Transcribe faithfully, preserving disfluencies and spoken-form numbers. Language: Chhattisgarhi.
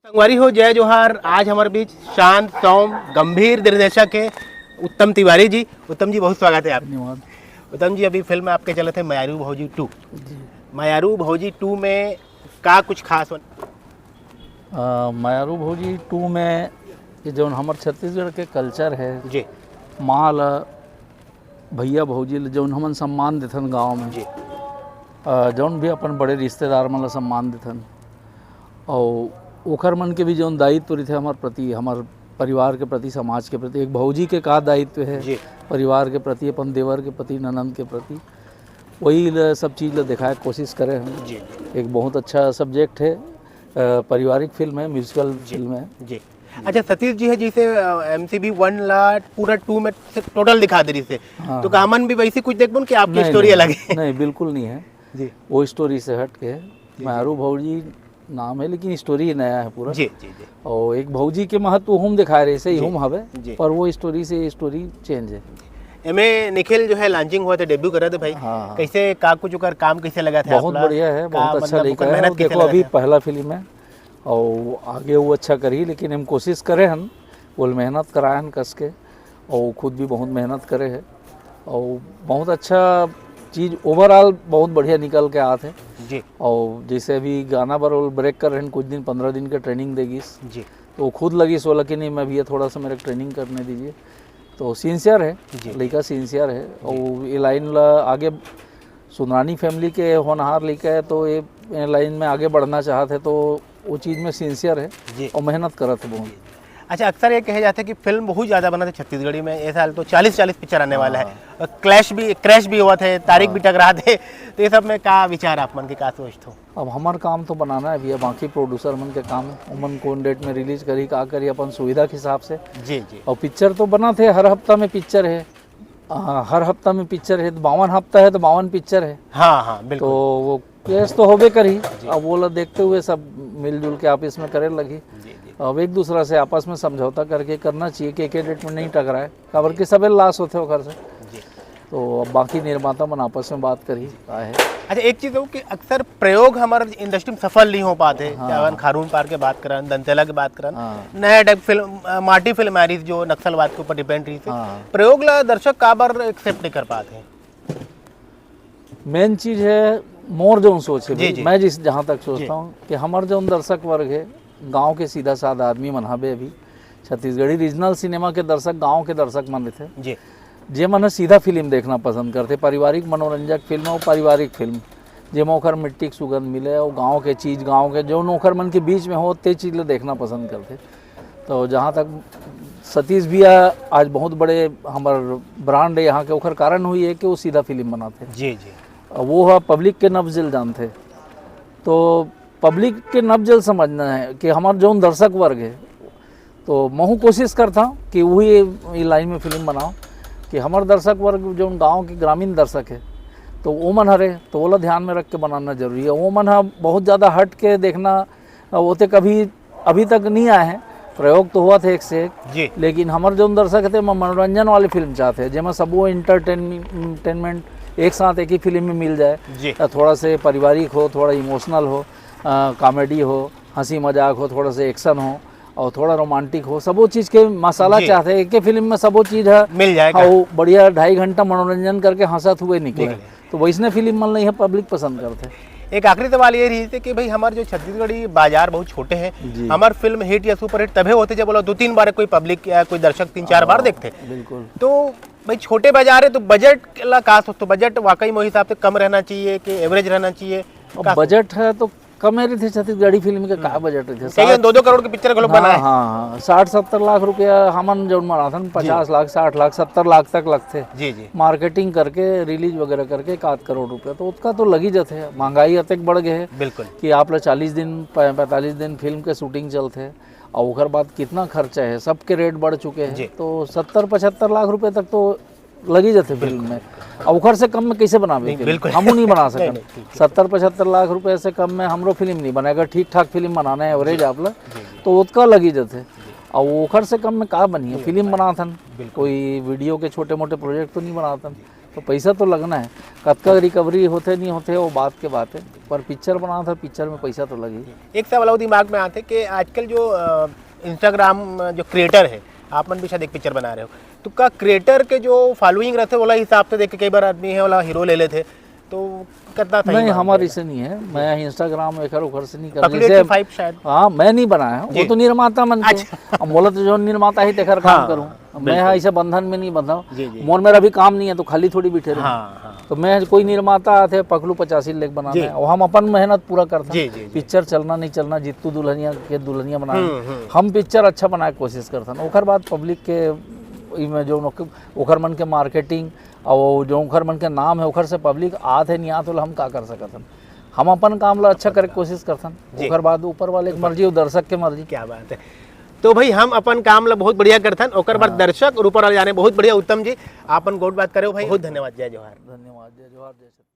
संगवारी हो, जय जोहार। आज हमारे बीच शांत, सौम, गंभीर निर्देशक है उत्तम तिवारी जी। उत्तम जी, बहुत स्वागत है आप। धन्यवाद। उत्तम जी, अभी फिल्म आपके चलत है मयारू भौजी टू। जी। मयारू भौजी टू में का कुछ खास बन- अ, मयारू भौजी टू में ये जौन हमर छत्तीसगढ़ के कल्चर है, जी। माँ ला, भैया भौजी ला जौन हमन सम्मान देथन गाँव में, जी। अ, जौन भी अपन बड़े रिश्तेदार मन ला सम्मान देथन, अउ ओखर मन के भी जौन दायित्व रहिथे हमर प्रति, हमर परिवार के प्रति, समाज के प्रति, एक भौजी के का दायित्व है जी। परिवार के प्रति, अपन देवर के प्रति, ननंद के प्रति, वही ल-, सब चीज़ ला दिखाए के कोशिश करे हम। जी। एक बहुत अच्छा सब्जेक्ट है, अ, पारिवारिक फिल्म है, म्यूजिकल जी। फिल्म है। जी। अच्छा, सतीश जी है, जैसे एम सी बी वन ला पूरा टू में से टोटल दिखा दे रही से, हाँ, तो का हाँ। हमन भी वैसे कुछ देखबो कि आपकी नहीं, स्टोरी नहीं, अलग है? नहीं, बिल्कुल नहीं है। जी। वो स्टोरी से हट के है। जी, जी। मारू भौजी नाम है, लेकिन स्टोरी ही नया है पूरा। जी, जी, जी। और एक भौजी के महत्व हम दिखा रहे से जी, हम हवे, जी। पर वो स्टोरी से ये स्टोरी चेंज है। एमे निखिल जो है लॉन्चिंग हुआ था, डेब्यू करा थे भाई। हाँ, हाँ। कैसे का कुछ ओकर काम कैसे लगा था बहुत आपला? बढ़िया है, का बहुत अच्छा मतलब लड़का ओकर है। मेहनत और कैसे देखो, लगा अभी था? पहला फिल्म है और आगे वो अच्छा करी, लेकिन हम कोशिश करे हन, वो मेहनत कराए हन कस के, और खुद भी बहुत मेहनत करे है और बहुत अच्छा चीज़ ओवरऑल बहुत बढ़िया निकल के आत है। जी। और जैसे अभी गाना बर ब्रेक कर रहे हैं, कुछ दिन, पंद्रह दिन के ट्रेनिंग देगिस, जी। तो खुद लगिस ओला कि नहीं, मैं भैया थोड़ा सा मेरे ट्रेनिंग करने दीजिए। तो सिंसियर है, जी। लड़का सिंसियर है, जी। और ये लाइन ला आगे सुंदरानी फैमिली के होनहार लड़का है, तो ये, ये लाइन में आगे बढ़ना चाहत है, तो वो चीज़ में सिंसियर है जी। और मेहनत करत है बहुत। जी। अच्छा, अक्सर ये कहे जाते हैं कि फिल्म बहुत ज़्यादा बनत है छत्तीसगढ़ी में, ये साल तो चालीस चालीस पिक्चर आने वाला है। हाँ। और क्लैश भी, क्रैश भी हुआ थे, तारीख हाँ। भी टकरा थे, तो ये सब में का विचार आप मन के, का सोच थो? अब हमार काम तो बनाना है भैया, बाकी प्रोड्यूसर मन के काम है, उमन कौन डेट में रिलीज करी, का करी, अपन सुविधा के हिसाब से। जी, जी। और पिक्चर तो बना थे, हर हफ्ता में पिक्चर है, आ, हर हफ्ता में पिक्चर है, तो बावन हफ्ता है तो बावन पिक्चर है। हाँ, हाँ, बिल्कुल। तो वो क्लैश तो होबे करही। जी। अब वो ला देखते हुए सब मिलजुल के आपस में करे लगी। जी, जी। अब एक दूसरा से आपस में समझौता करके करना चाहिए कि एक डेट में नहीं टकराए, काबर कि सबे लॉस होते ओकर से। जी। तो अब बाकी निर्माता मन आपस में बात करही, का है। अच्छा, एक चीज़ हो कि अक्सर प्रयोग हमारे इंडस्ट्री में सफल नहीं हो पाते, हाँ। चाहे खारून पार के बात करन, दंतेला के बात करन, हाँ। नया टाइप फिल्म, अ, माटी फिल्म आ रही जो नक्सलवाद के ऊपर डिपेंड रही थी, हाँ। प्रयोग ला दर्शक काबर एक्सेप्ट नहीं कर पाते हैं? मेन चीज़ है मोर जौन सोच है जी, भाई, जी। मैं जिस, जहाँ तक जी। सोचता हूँ कि हमार जौन दर्शक वर्ग है, गाँव के सीधा साधा आदमी मन हबे अभी। छत्तीसगढ़ी रीजनल सिनेमा के दर्शक गाँव के दर्शक मन रहिथे। जी। जे मन ह सीधा फिल्म देखना पसंद करथे, पारिवारिक मनोरंजक फिल्म और पारिवारिक फिल्म, जेमा ओकर मिट्टी के सुगंध मिले और गाँव के चीज़, गाँव के जौन ओकर मन के बीच में हो, ते चीज़ ला देखना पसंद करथे। तो जहाँ तक सतीश भैया आज बहुत बड़े हमर ब्रांड है यहाँ के, ओकर कारण हुई है कि वो सीधा फिल्म बनाथे। जी, जी। अब वो ह पब्लिक के नब्ज ल जानथे, तो पब्लिक के नब्ज ल समझना है कि हमार जौन दर्शक वर्ग है, तो महू कोशिश करता हूँ कि वही ये लाइन में फिल्म बनाओ कि हमार दर्शक वर्ग जौन गाँव के ग्रामीण दर्शक है, तो वो मन हरे, तो ओला ध्यान में रख के बनाना जरूरी है। वो मन ह बहुत ज़्यादा हट के देखना, वो ते कभी अभी तक नहीं आए हैं। प्रयोग तो हुआ था एक से एक, जी। लेकिन हमारे जौन दर्शक थे, म-, मनोरंजन वाली फिल्म चाहते हैं, जेमा सबो एंटरटेनमेंट एक साथ एक ही फिल्म में मिल जाए। जी। या थोड़ा से पारिवारिक हो, थोड़ा इमोशनल हो, अ, कॉमेडी हो, हंसी मजाक हो, थोड़ा से एक्शन हो और थोड़ा रोमांटिक हो, सबो चीज़ के मसाला जी। चाहते हैं। एक ही फिल्म में सबो चीज़ है, मिल जाए। हाँ, वो बढ़िया ढाई घंटा मनोरंजन करके हंसत हुए निकले। निकले। तो वैसने फिल्म मन नहीं है, पब्लिक पसंद करते हैं। एक आखिरी सवाल ये रही थी कि भाई, हमारे जो छत्तीसगढ़ी बाजार बहुत छोटे हैं, जी। हमारे फिल्म हिट या सुपरहिट तभे होते जब बोला दो तीन बार कोई पब्लिक या कोई दर्शक तीन चार बार हाँ, देखते। बिल्कुल। तो भाई, छोटे बाजार है, तो बजट ला का सोचते हो? बजट वाकई में हिसाब से कम रहना चाहिए कि एवरेज रहना चाहिए? अब का बजट है तो कम ही रहिथे छत्तीसगढ़ी फिल्म के, का हम्म। बजट रहिथे? कई साठ दो दो करोड़ के पिक्चर घलो हाँ, बनाए। हाँ, हाँ, साठ सत्तर लाख रुपया हमन जौन बनाथन, जी। पचास लाख, साठ लाख, सत्तर लाख तक लगथे। जी, जी। मार्केटिंग करके, रिलीज वगैरह करके एक आध करोड़ रुपया, तो उसका तो लगी जाथे। महंगाई अतेक बढ़ गए है बिल्कुल। कि आप ला चालीस दिन, पै-, पैंतालीस दिन फिल्म के शूटिंग चलथे, और ओकर बाद कितना खर्चा है, सबके रेट बढ़ चुके हैं, जी। तो सत्तर पचहत्तर लाख रुपए तक तो लगी जाते फिल्म बिल्कुल। में। अब ओकर से कम में कैसे बनाबे नहीं, फिल्म? बिल्कुल। हमू नहीं बना नहीं, सकन। नहीं, ठीक, ठीक। सत्तर पचहत्तर लाख रुपए से कम में हमरो फिल्म नहीं बने। अगर ठीक ठाक फिल्म बनाना है, एवरेज जी, आप ला, जी, जी। तो ओतका लगी जाते। जी। अब ओकर से कम में का बनिए? नहीं, फिल्म नहीं। बनाथन, बिल्कुल। कोई वीडियो के छोटे मोटे प्रोजेक्ट तो नहीं बनाथन। जी। तो पैसा तो लगना है, कतका रिकवरी होथे नहीं होथे वो बात के बात है, पर पिक्चर बनाना था, पिक्चर में पैसा तो लगी। एक सवाल और दिमाग में आते कि आजकल जो इंस्टाग्राम जो क्रिएटर है, आप मन भी शायद एक पिक्चर बना रहे हो, तो का क्रिएटर के जो फॉलोइंग रहते, ओला हिसाब से देख के कई बार आदमी है ओला हीरो ले लेते, तो कितना सही नहीं, मानते हमारे हैं? इसे नहीं है। मैं इंस्टाग्राम एकर ओकर से नहीं करना। पकड़िए जैसे टू फाइव शायद। हाँ, मैं नहीं बनाया हूँ, वो जी। तो निर्माता मन के। अच्छा। अब मोला तो जो निर्माता ही तेकर काम हाँ, करूँ, मैं बिल्कुल। ऐसे बंधन में नहीं बंधा हूँ। जी, जी। मोर मेरा भी काम नहीं है तो खाली थोड़ी बैठे रहूँ। हाँ, हाँ। तो मैं कोई निर्माता आथे पकलू पचासी लेख बनाना जी। है, वो हम अपन मेहनत पूरा करते जी, हैं। जी, जी। पिक्चर चलना नहीं चलना, जीतू दुल्हनिया के दुल्हनिया बनाए, हम्म, हम्म। हम पिक्चर अच्छा बनाए के कोशिश करथन। ओकर बाद पब्लिक के इमे जो ओकर मन के मार्केटिंग और जो ओकर मन के नाम है, ओकर से पब्लिक आत है नहीं आत, ओला हम का कर सकत हन? हम अपन काम ला अच्छा करे के कोशिश करथन, जी। ओकर बाद ऊपर वाले के मर्जी और दर्शक के मर्जी। क्या बात है। तो भाई, हम अपन काम ला बहुत बढ़िया करथन, ओकर बाद दर्शक और ऊपर वाले जाने। बहुत बढ़िया उत्तम जी, आपन गोठ बात करे हो भाई, बहुत धन्यवाद, जय जोहार। धन्यवाद, जय जोहार, जय छत्तीसगढ़।